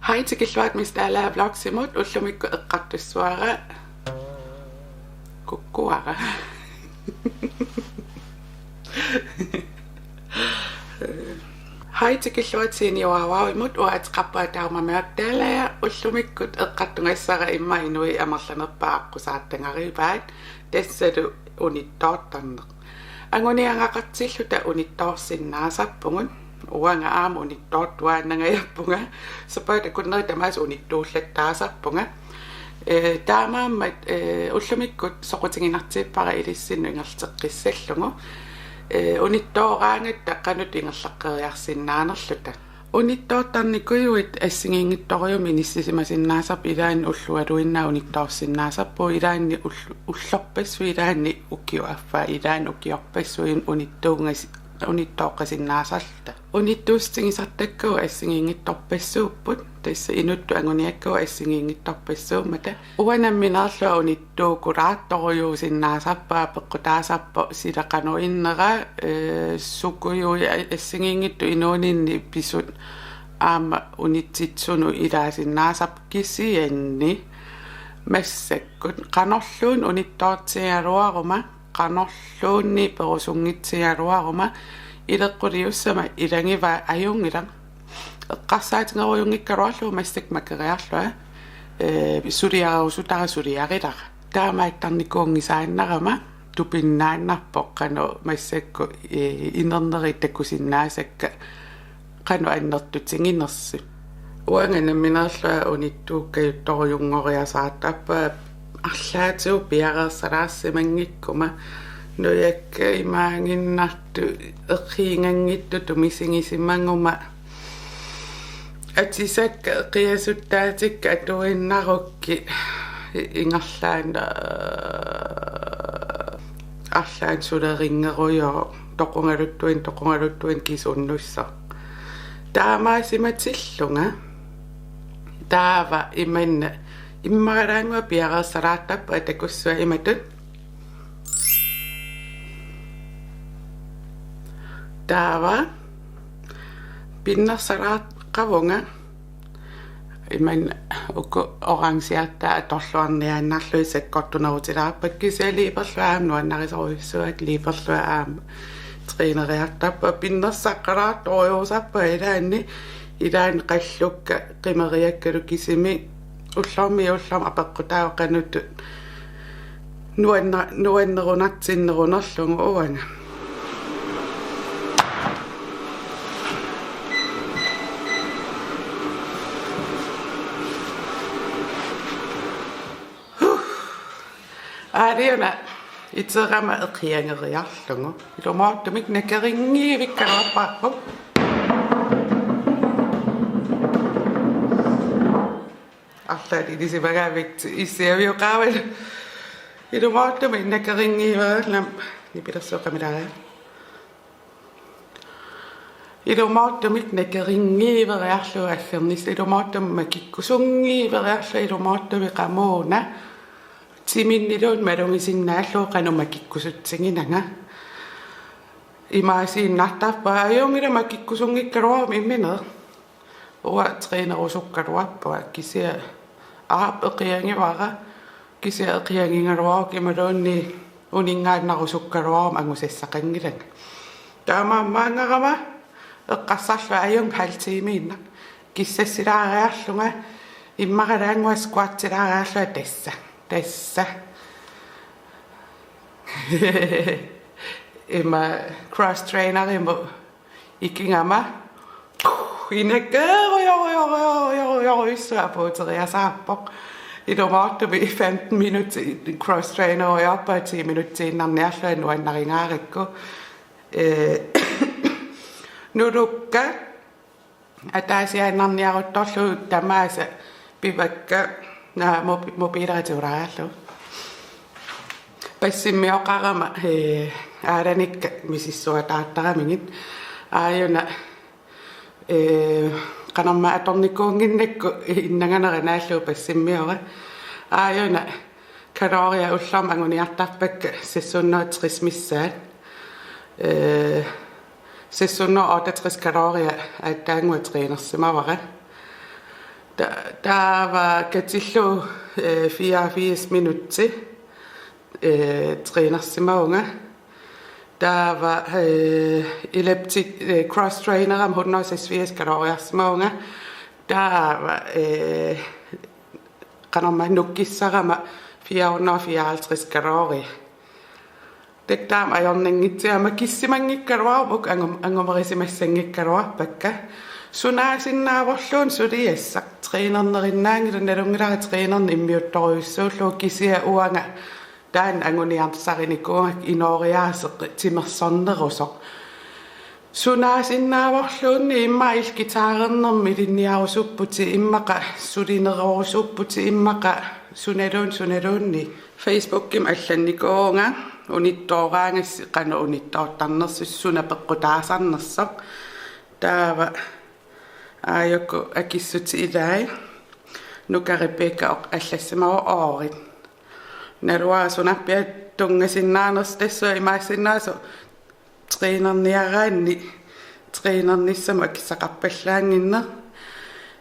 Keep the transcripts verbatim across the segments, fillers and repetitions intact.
Hej, tikilluarit Miss Dalager Vlogsimut. Ullumikkut eqqartussavara kukkuara. Hej, tikilluarit Seniorarsuarmut. Uanga ateqarpunga Dagmar Mørch Dalager. Ullumikkut eqqartugassara immaqa inuit amerlanerpaat aqqusaartagarivaat, tassalu unittoortarneq. Anguniagaqartilluta unittoorsinnaasarpugut. Uanga aamma unittoortuaannangajappunga. Sapaatip akunneri tamaasa unittuullattaasarpunga. Ee, taamaammat, ee, ullumikkut soqutiginartippara ilissinnut ingerlateqqissallugu. Ee, unittooraangatta qanoq ingerlaqqeriarsinnaanerluta. Unittoortarnikuuit assigiinngitsorujussuarmik inissisimasinnaasarput, ilaanni ullualuinnaat unittoorsinnaasarpugut, ilaanni ull-, ullorpassuit, ilaanni ukiup affaa, ilaanni ukiorpassuit unittuugas-, unittooqqasinnaasarluta. Unittuussutigisartakkavut assigiinngitsorpassuupput, tassa inuttut anguniakkavut assigiinngitsorpassuummata. Uanga nammineerlunga unittuukulaartorujussuusinnaasarpunga, peqqutaasarpoq sila qanoq innera, ee, sukujuit a-, assigiinngitsut inuuninni pisut aamma unitsitsunut ilaasinnaasarput, kisianni massakkut qanorluunniit unittoortigigaluaruma, qanorluunniit perusunngitsigigaluaruma, ileqquliussama ilagivaa ajunngilaq. Eqqarsaatigerujunngikkaluarlugu massakkut makeriarlunga, ee, suliarerusutara suliarilara. Taamaattarnikuunngisaannarama tupinnaannarpoq qanoq massakkut, ee, inerneri takusinnaasakka qanoq annertutiginersut. Uanga nammineerlunga unittuukkajuttorujunngoriasaartarpunga, arlaatigut piareersalaarsimanngikkuma, nujakka imaaginnartut eqiiganngitsutut misigisimaguma, atisakka eqiasuttaatikka atuinnarukkit ingerlaannaq arlaannik sulerinngerujooq, toqungaluttuinnaq, toqungaluttuinnaq kisiat unnussooq. Taamaasimatillunga. Taava imanna immaralaannguaq piareersalaartarpunga takussuaq imatut. Taava pinnersalaaqavunga. Imanna uku orangiartaat atorluarniaannarlugit sakkortunerutilaarpakka, kisianni liiperlunga aamma nuannarisorujussuuakka, liiperlunga aamma træneriartarpunga, pinnersaqqalaartorujussuusarpunga ilaanni, ilaanni qallukka qimeriakkalu kisimi ullormiit ullormut apeqqutaavoq qanoq nuanna-, nuannerunartinnerunerlugu uanga. Aaliuna iterama eqiageriarlugu. Ilumoortumik nakerinngikkaluarparput. Arlaat ilisimagaavik issiavioqaavalu. Ilumoortumik nakerinngiveriarlunga nipilersuuqqamilaariarlunga. Ilumoortumik nakerinngiveriarlugu aggernis-, ilumoortumik makikkusunngiveriarlunga, ilumoortumik qamuuna timinniluunniit malugisinnaallugu qanoq makikkusutsiginanga. Imaasiinnartarpunga, ajunngilaq makikkusunngikkaluaruma immineq. Uanga trænerusukkaluarpunga, kisianni aap eqiagivara, kisianni eqiagigaluarukku imaluunniit uninngaannarusukkaluaruma angusassaqanngilanga. Taamaammaanngarama eqqarsarlunga ajunngilaq halv tiimiinnaq. Kissassilaariarlunga, immaralaannguaq squatsilaariarlunga tassa. Tassa. Ima cross trainerimut ikigama. Inakkeerujorujorujorujorujussuaq apuuteriasaarpoq. Ilumoortumik femten minutter cross trainerujoorpunga ti minutsiinnarniarlunga nuannarigaarakku. Ee, nulukka ataasiaannarniaruttorlugit tamaasa pivakka, naa, mobi-, mobiilera tigulaariarlugu. Passimioqarama, ee, aalanikka misissuataartaramigit. Aajuna, ee, qanormaa atornikuunnginnakku innanganera naallugu passimmiora. Aajuna kaloriat ullormut anguniartarpakka seks hundrede og tres missaat. Ee, seks hundrede og otteogtres kaloriat aatsaannguaq trænersimavara. Ta-, taava katillugu, eh, fireogfirs minutsi, eh, trænersimavunga. Taava, eh, elliptic, eh, cross trainerama hundrede og seksogfirs kaloriarsimavunga. Taava, eh, qanormaa nukkissarama fire hundrede og fireoghalvtreds kalorier. Taakku taama ajornanngitsigit, aamma kissimanngikkaluarput, angum-, angumerisimassanngikkaluarpakka. Sunaasinnaavorluunniit suliassaq, trænernerinnaanngilaq, nalunngilara trænerneq immiuttorujussuullugu, kisianni uanga taanna anguniarsarinikuugakku inooriaaseq timersornerusoq. Sunaasinnaavorluunniit immaqa illit guitarernermik ilinniarusupputit, immaqa sulinerorusupputit, immaqa sunaluunniit, sunaluunniit. Facebookimi allannikuuvunga unittooraangassi qanoq unittoortarnersoq, suna peqqutaasarnersoq. Taava aajuku akissutit ilaat. Nuka Rebekka oq-, allassimavoq oorit. Naluara sunarpiaq tunngasinnaanersoq, tassunga imaassinnaasoq trænerniaraanni trænernissamut akissaqarpallaannginneq.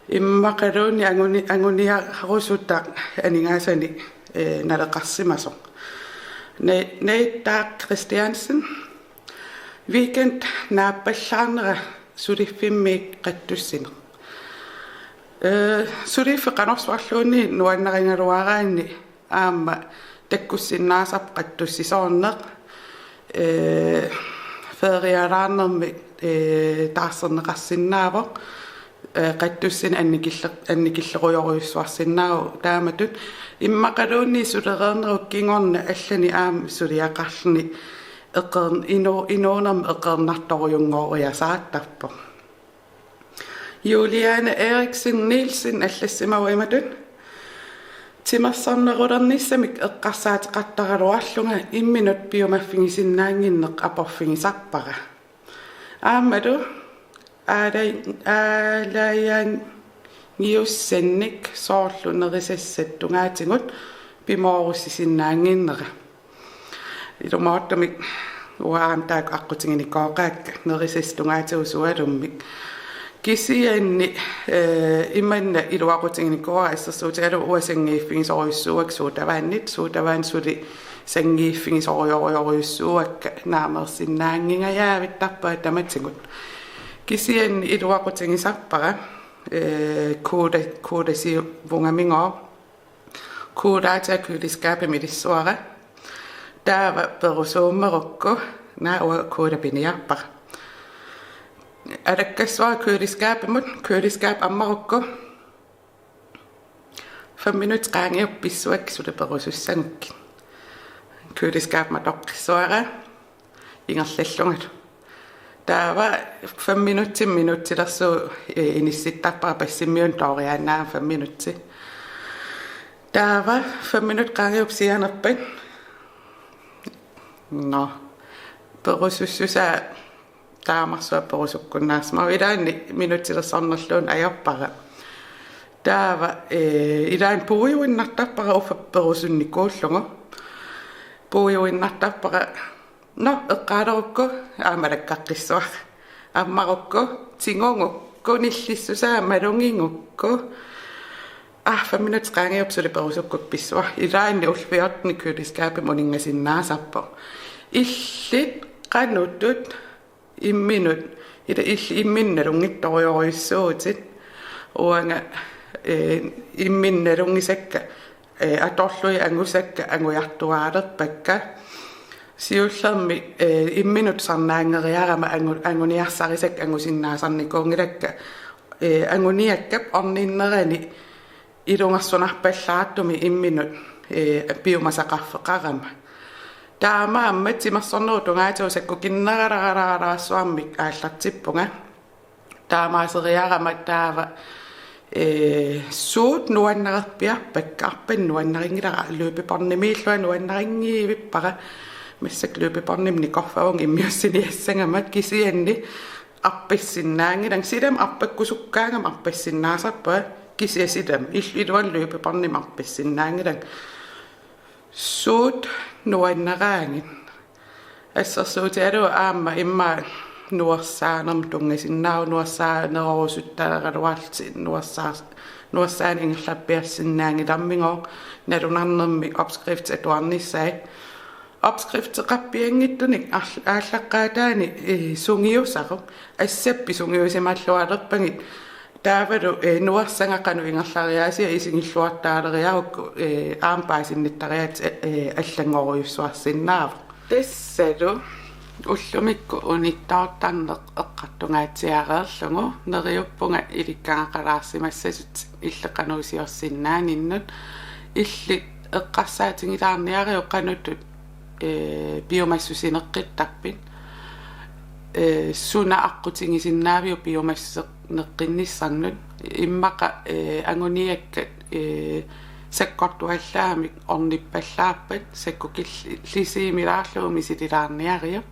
Immaqaluunniit anguni-, anguniarusutaq aningaasanik, eh, naleqarsimasoq. Ne-, Nate Daak Christiansen. Weekend naappallaarnera suliffimmiit qatsussineq. Eh, suliffik qanorsuarluunniit nuannarigaluaraanni aamma takkussinnaasarpoq qatsussisoorneq. Eh, feriaraarnermi, eh, taarserneqarsinnaavoq. Eh, qatsussineq annikille-, annikillerujorujussuarsinnaavoq taamatut. Immaqaluunniit sulereernerup kingorna allani aamma suliaqarluni eqeern-, inu-, inuunermi eqeernartorujunngoriasaartarpoq. Juliane Eriksen Nielsen allassimavoq imatut: Timersornerulernissamik eqqarsaateqartaraluarlunga imminut piumaffigisinnaannginneq aporfigisarpara. Aammalu aalai-, aalajangiussannik soorlu nerisassat tungaatigut pimoorussisinnaannginnera. Ilumoortumik uanga aamma taakku aqqutiginikooqaakka, nerisassat tungaatigut sualummik. Kisianni, eh, imanna iluaqutiginikuuara, assersuutigalugu uanga sanngiiffigisorujussuuakka sodavandit, sodavandit suli sanngiiffigisorujorujorujussuuakka naammassinnaaginnginnakku. Kisianni iluaqutigisarpara, eh, cola-, colasivungamigooq. Colaatiga køleskabimi ilissuara. Taava perusuummerukku, naa uanga cola piniarpara. Alakkassuara køleskabimut, køleskab ammarukku fem minutsit qaangiuppata pissuakka suli perusussagukkit. Køleskabimi matoqqissuara ingerlallungalu. Taava fem minutsit, minutsilersuut, eh, inissittarpara, passimmiunut tooriaannaagama fem minutsit. Taava fem minutsit qaangiuppata sianerpat. Nå. Perusussusaa taamarsuaq perusukkunnaarsimavoq, ilaanni minutsilersornerluunniit ajorpara. Taava, eh, ilaanni puiuinnartarpara uffa perusunnikuullugu. Puiuinnartarpara, nå, eqqaalerukku aamma alakkaqqissuara. Ammarukku tigugukku, nillissusaa malugigukku. Ah, fem minutsit qaangiuppata suli perusukkukku pissuara. Ilaanni ullut fjorten køleskabimi uninngasinnaasarpoq. Illit qanortut imminut, ila illit imminnut nalunngitsorujorujussuuvutit. Uanga, eh, imminnut nalunngisakka, eh, atorlugit angusakka angujartuaalerpakka. Siullermik, eh, imminut tusarnaanngeriarama angu-, anguniarsarisakka angusinnaasarnikuunngilakka, eh, anguniakkap orninnerani ilungersunarpallaartumik imminut, eh, piumasaqarfeqarama. Taamaammat timersornerup tungaatigut sakkukinneralaaralaarsuarmik aallartippunga. Taamaaseriarama taava, eh, suut nuannarerpiarpakka, arpanneq nuannarinngilara, løbebåndimiillunga nuannarinngivippara. Massakkut løbebåndimik nikorfavunga immiussiniassagama, kisianni arpassinnaanngilanga, silami arpakkusukkaangama arpassinnaasarpunga, kisianni silami il-, iluani løbebåndimik arpassinnaanngilanga. Suut nuannaraangat. Assersuutigalugu aamma immaqa nuersaanermut tunngasinnaavoq, nuersaanerorusuttaraluarlusi nuersaa-, nuersaaneq ingerlappiarsinnaanngilarmigooq, nalunarnermik opskrifti atuarnissaat. Opskrifteqarpianngitsunik aal-, aallaqqaataani, eh, sungiusaruk, assappit sungiusimallualerpagit, taavalu, eh, nuersagaq qanoq ingerlariaasia isigilluartaaleriarukku, eh, aamma paasinnittariaatsit, eh, allanngorujussuarsinnaavoq. Tassalu ullumikkut unittoortarneq eqqartungaatsiareerlugu, neriuppunga ilikkagaqalaarsimassasutit illit qanoq iliorsinnaaninnut. Illit eqqarsaatigilaarniariuk qanoq, eh, piumassusineqqittarpit. Eh, suna aqqutigisinnaaviuk piumassuseqqinnissannut. Immaqa, eh, anguniakkat, eh, sakkortuallaamik ornippallaarpat sakkukillisiimilaarlugu misililaarniariuk.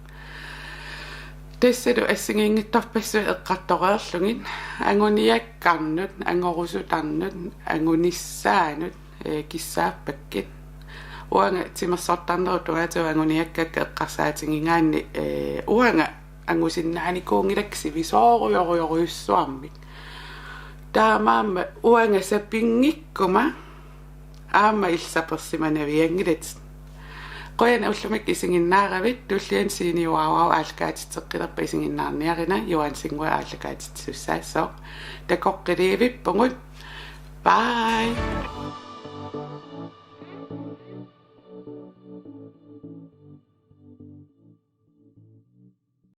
Tassalu assigiinngitsorpassuit eqqartoreerlugit anguniakkarnut, angorusutarnut, angunissaanut, eh, kissaappakkit. Uanga timersortarnerup tungaatigut anguniakkakka eqqarsaatigigaanni, eh, uanga angusinnaanikuunngilakka sivisoorujorujorujussuarmik. Taamaammat uanga sapinngikkuma aamma illit sapersimanavianngilatit. Qujanaq ullumikkut isiginnaaravit, tulliani Siini Uaavau aallakaatitseqqilerpat isiginnaarniarina, Joan Singua aallakaatitsisussaassooq. Takoqqiliivippugut. Bye.